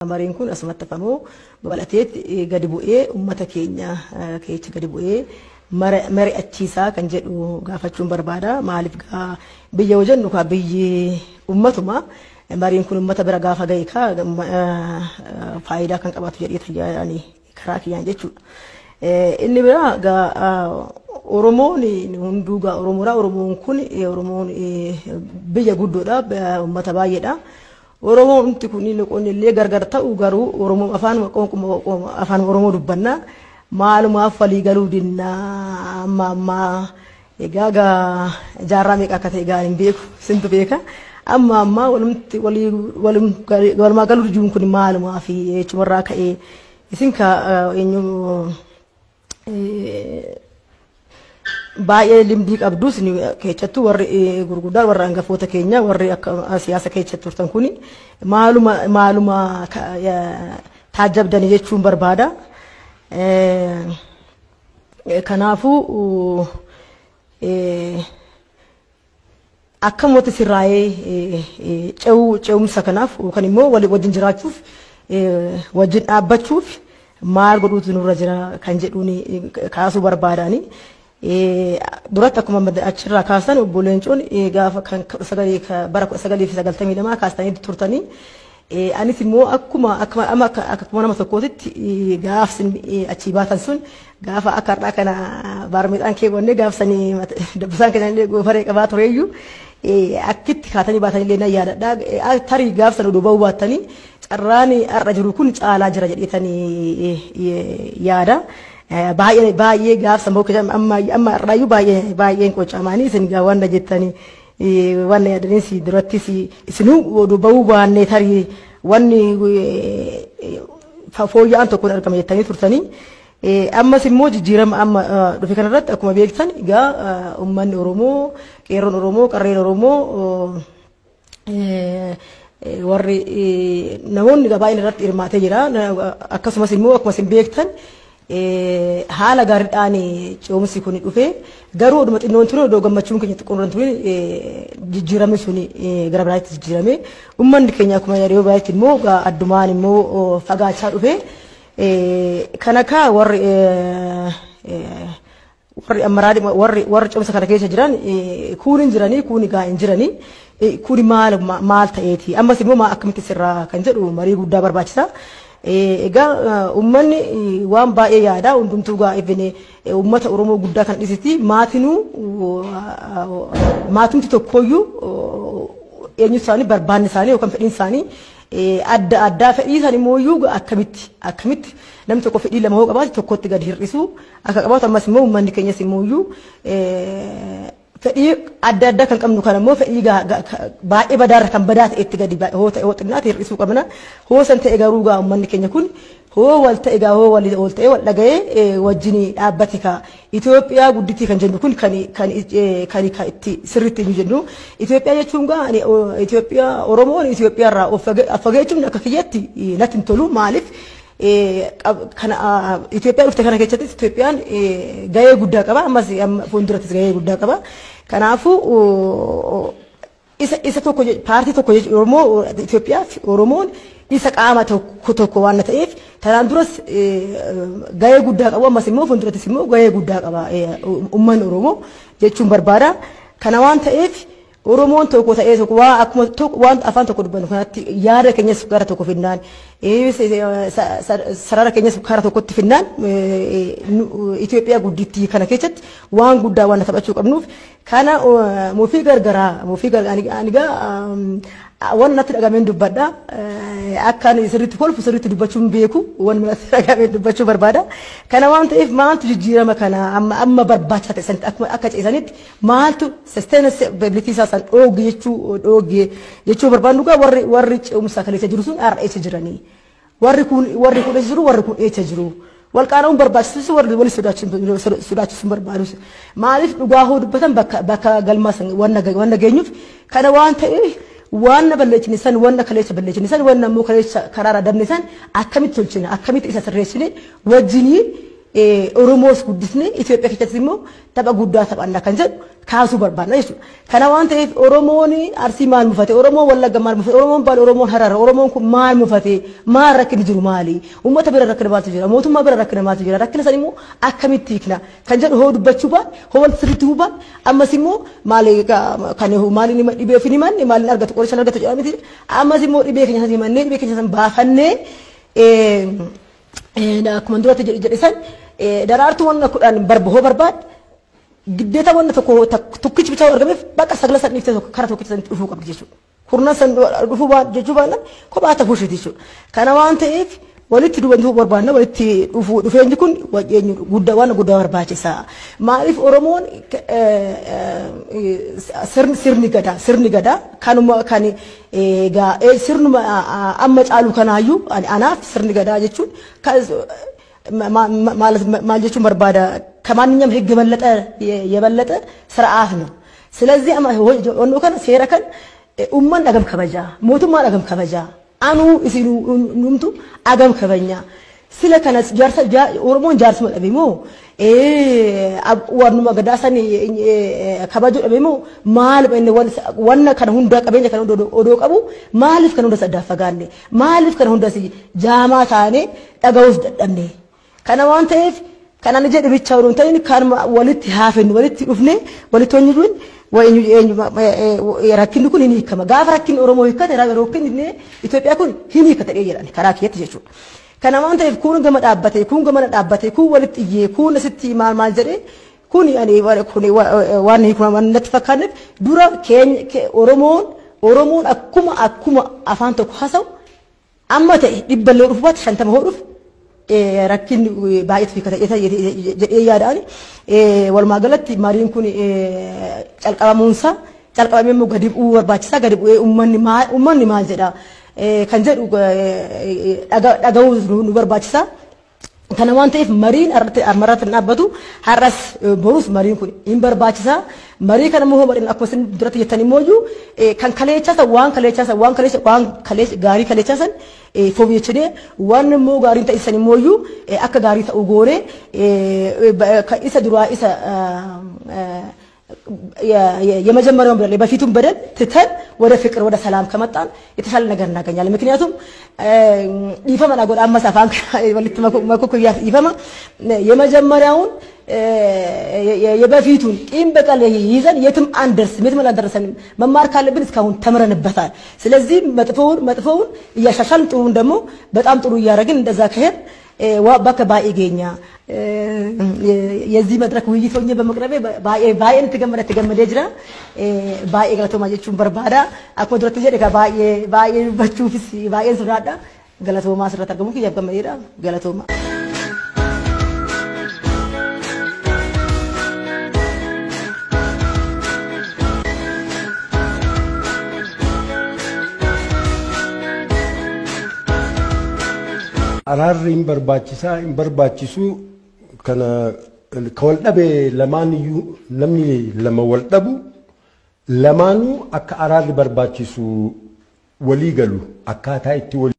Mariin kun asumatti hafamoo babal'ateetti gadi bu'ee uummata keenya keessa gadi bu'ee mari'achiisaa kan jedhu gaafachuun barbaada. Maaliif gaa biyya yoo jennu kaa biyyi uummatuma, mariin kun uummata bira gaafa ga'e kaa faayidaa kan qabaatu jedhee tajaajilanii karaa kiyyaan jechuudha. Inni biraa gaa Oromoon hunduu gaa Oromoodha. Oromoon kun Oromoon biyya guddoodha, uummata baay'eedha. Oromoon hundi kun loqonni illee gargar ta'u garuu Oromoo afaan Oromoo dubbanna. Maalumaaf walii galuu dinnaa amma ammaa? Egaa gaa jaarraa meeqa akka ta'e gaa hin beeku, sintu beeka. Amma ammaa walumti walumaa galuu diduun kun maalumaaf jechumarraa ka'ee isin ka eenyu baay'ee limdii qabdus keessattuu warri gurguddaan, warra hangafoota keenya, warri akka siyaasa keessa turtan kuni maaluma maaluma taajjabdanii jechuun barbaada. Kanaafuu akkamumatti sirraa'ee ce'umsa kanaaf yookaan immoo wajjin jiraachuuf, wajjin dhaabbachuuf maal godhuutu nurra jira kan jedhuun kaasuu barbaadani. Duratti akkuma achirraa kaasan obbo Leencoon gaafa kan bara 1992 kaastanii turtanii, anis immoo akkuma nama tokkootitti gaafsin achii baatan sun gaafa akka har'aa kana baarmeexaan keewwannee gaafsanii dabbasaan keenya illee goofaree qabaa tureyyuu akkitti kaatanii baatanii illee nan yaadadha. Tarii gaafsan oduu ba'uu baattanii carraan har'a jiru kun caalaa jira jedheetanii yaada. Baay'ee baay'ee gaafsan ba'uu amma amma har'aayyuu baay'ee baay'een qocamanii isin gaa waan jettanii waan yaadanis durattis isinuu oduu ba'uu baannee tarii wanni fooyya'aan tokkoon argama jettanii turtanii. Ammas immoo jijjiirama amma dhufe kanarratti akkuma beektan egaa uummanni Oromoo, qeerroon Oromoo, qarreen Oromoo, warri namoonni baay'een irratti hirmaatee jira. Akkasumas immoo akkuma isin beektan haala gaariidhaan ce'umsi kun dhufe, garuu oduma xinnoon ture, odoo gammachuun keenya xiqqoon ture, jijjiiramni sun gara biraatti jijjiirame. Uummanni keenya akkuma yeroo baay'eetti immoo addumaan immoo fagaachaa dhufe. Kana kaa warri warri ammaraa warri ce'umsa kana keessa jiran kuun hin jiranii, kuun gaa hin jiranii, kun maal maal ta'eeti, ammas immoo akkamitti sirraa kan jedhu marii guddaa barbaachisa. Egaa uummanni waan baay'ee yaada, hundumtuu gaa even uummata Oromoo guddaa kan dhisitti maatinuu maatumti tokkoyyuu eenyu isaanii barbaanni isaanii yookaan fedhiin isaanii adda addaa, fedhii isaanii immoo akkamitti namni tokko fedhii lama hoo qabaate tokkotti gadi hir'isu akka qabaatu, ammas immoo uummanni keenyas immoo fedhii adda addaa kan qabnu kan immoo fedhii baay'ee badaarra kan badaa ta'etti gadi hoo ta'e hoo xinnaate hir'isuu qabna. Hoo san ta'e garuu gaa uummanni keenya kun hoo wal ta'e gaa hoo wal ta'e wal dhaga'ee wajjin dhaabbate kaa Itoophiyaa gudditti kan jennu kun kan kan kan itti sirriitti hin jennu. Itoophiyaa jechuun gaa Itoophiyaa Oromoon Itoophiyaa irraa of fageechuun akka kiyyatti natti hin tolu. Maaliif kana Itoophiyaa dhufte kana keessatti Itoophiyaan gahee guddaa qaba, ammas fuuldurattis gahee guddaa qaba. Kanaafuu isa tokko paartii tokko Oromoo Itoophiyaa fi Oromoon isa qaama tokko tokko waan ta'eef tanaan duras gahee guddaa qabu, ammas immoo fuuldurattis immoo gahee guddaa qaba uummanni Oromoo jechuun barbaada. Kana waan ta'eef Oromoon tokko ta'ee tokko waa akkuma waan afaan tokko dubbannu kanatti yaada keenyas gara tokko finnaan, sarara keenyas kara tokkotti finnaan, Itoophiyaa guddittii kana keessatti waan guddaa waan taphachuu qabnuuf kana mufii gargaraa mufii gargaraa waan natti dhagameen dubbadha. Akka ani sirriitti kolfu sirriitti dubbachuu hin beeku, waan natti dhagameen dubbachuu barbaada. Kana waan ta'eef maaltu jijjiirama kana amma amma barbaachisaa ta'e sanitti akkuma akka ceesanitti maaltu sustainability isaa san dhooge jechuu barbaannu gaa warri ce'umsa kaleessa jiru sun har'a eessa jiranii? Warri kun eessa jiru? Warri kun eessa jiru? Wal qaana'uun barbaachisus, warri wal sodaachisuun barbaadus. Maaliif dhugaa hoo dubbatan bakka galmaa wanna geenyuuf. Kana waan ta'eef waan balleessine san, wanna kaleessa balleessine san, wanna immoo kaleessa karaarra dabne san akkamitti tolchina, akkamitti isa sirreessine wajjiniin Oromoos guddisnee Itoophiyaa keessatti immoo tapha guddaa taphanna kan jedhu kaasuu barbaadna jechuudha. Kana waan ta'eef Oromoon Arsii maal mufate, Oromoon Wallagga maal mufate, Oromoon Baale, Oromoon Harar, Oromoon kun maal mufate, maal rakkinni jiru maali? Uummata bira rakkina maaltu jira? Mootummaa bira rakkina maaltu jira? Rakkina san immoo akkamitti hiikna? Kan jedhu hoo dubbachuu baate, hoo wal sirriitti hubaan, ammas immoo maali kan maaliin dhibee ofii himanne maaliin argatu qoricha argatu jedhamiti. Ammas immoo dhibee keenya san himannee dhibee keenya san baafannee akkuma duratti jedhe san daraartuu wanna 10 barbahoo barbaad giddeeta wanna tokko tokkichi bichaa argameef bakka 9 san dhiiftee tokko kara tokkicha san dhufuu qabdi jechuudha. Kurnan san dhufuu jechuu baannaan kophaa tafuu isheeti jechuudha. Kana waan ta'eef walitti dhufuu barbaanna walitti dhufuu dhufeenyi kun guddaa waan guddaa barbaachisa. Maaliif Oromoon sirni gadaa kanuma kan egaa sirnuma amma caalu kanaayyuu anaaf sirni gadaa jechuun maal jechuun barbaada ከማንኛውም ህግ የበለጠ ስርዓት ነው። ስለዚህ ወኖ ከነ ሴራ ከን ኡማን አገም ከበጃ ሞቱማን አገም ከበጃ አኑ እሲኑ ኑምቱ አገም ከበኛ ስለ ከነስ ጃርሳ ኦሮሞን ጃርስ መጠቢሞ ወርኑ መገዳሰን ከበጆ ደበሞ ማል በእነ ወነ ከነ ሁንዳ ቀበኛ ከነ ኦዶ ቀቡ ማልፍ ከነ ሁንዳ ሰዳፈጋኔ ማልፍ ከነ ሁንዳ ሲ ጃማ ታኔ ጠጋውስ ደደምኔ ከነ ዋን ተይፍ ከነ ጀደ ብቻው ነው ተይን ካን ወልት ሃፈን ወልት ዱፍኔ ወልት ወኝዱን ወይኙ rakkinni kun hin hiikama gaafa rakkinni Oromoo hiikkate rakkinni Itoophiyaa kun hin hiikkate jedhan karaa kiyyatti jechuudha. Kana waan ta'eef kun gama dhaabbate kun gama dhaabbate kun walitti iyyee kun asitti maal maal jedhee kun ani kun waan hiikuma waan natti fakkaanneef dura keenya Oromoon akkuma afaan tokko haasa'u amma ta'e 100 dhufu baate 50 hoo dhufu rakkinni baay'eetu hiikkate jedhee yaadaan walumaa galatti mariin kun calqabamuunsaa calqabamee immoo gadi bu'uu barbaachisaa gadi bu'ee uummanni maal jedha kan jedhu dhaga'uu nu barbaachisaa. Kana waan ta'eef mariin ammarratti hin dhaabbatu har'as borus mariin kun hin barbaachisaa. Marii kana immoo mariin akkuma isin duratti jettan immoo kan kaleechaasan waan kaleechaasan waan kaleecha waan kaleecha gaarii kaleechaasan fooyyechinee waan immoo gaariin ta'isan immoo akka gaarii ta'u goonee isa duraa isa የመጀመሪያውን በደል በፊቱን በደል ትተን ወደ ፍቅር ወደ ሰላም ከመጣን የተሻለ ነገር እናገኛለን። ምክንያቱም ይፈማ ናጎዳ አመሳፋን ወልት መኮኩያ ይፈማ የመጀመሪያውን የበፊቱን ቂም በቀል ይዘን የትም አንደርስም፣ የትም አልደረሰንም። መማር ካለብን እስካሁን ተምረንበታል። ስለዚህ መጥፎውን እያሻሻልን ጥሩን ደግሞ በጣም ጥሩ እያደረግን እንደዛ ከሄድ በከ ባይገኛ የዚህ መድረክ ውይይት ሆኜ በመቅረቤ ባይን ተገመደ ጅራ ባይ ገለቶማ ጀቹን በርባዳ አኮ ድረት ጀደ ባይ ባይ በቹፍስ ባይ ሱራዳ ገለቶማ ስራ ተርገሙ ከያብ ገመዴዳ ገለቶማ Araarri hin barbaachisaa hin barbaachisu kana ka wal dhabe lamaan iyyuu namni lama wal dhabu lamaanuu akka araarri barbaachisu walii galu akkaataa itti wal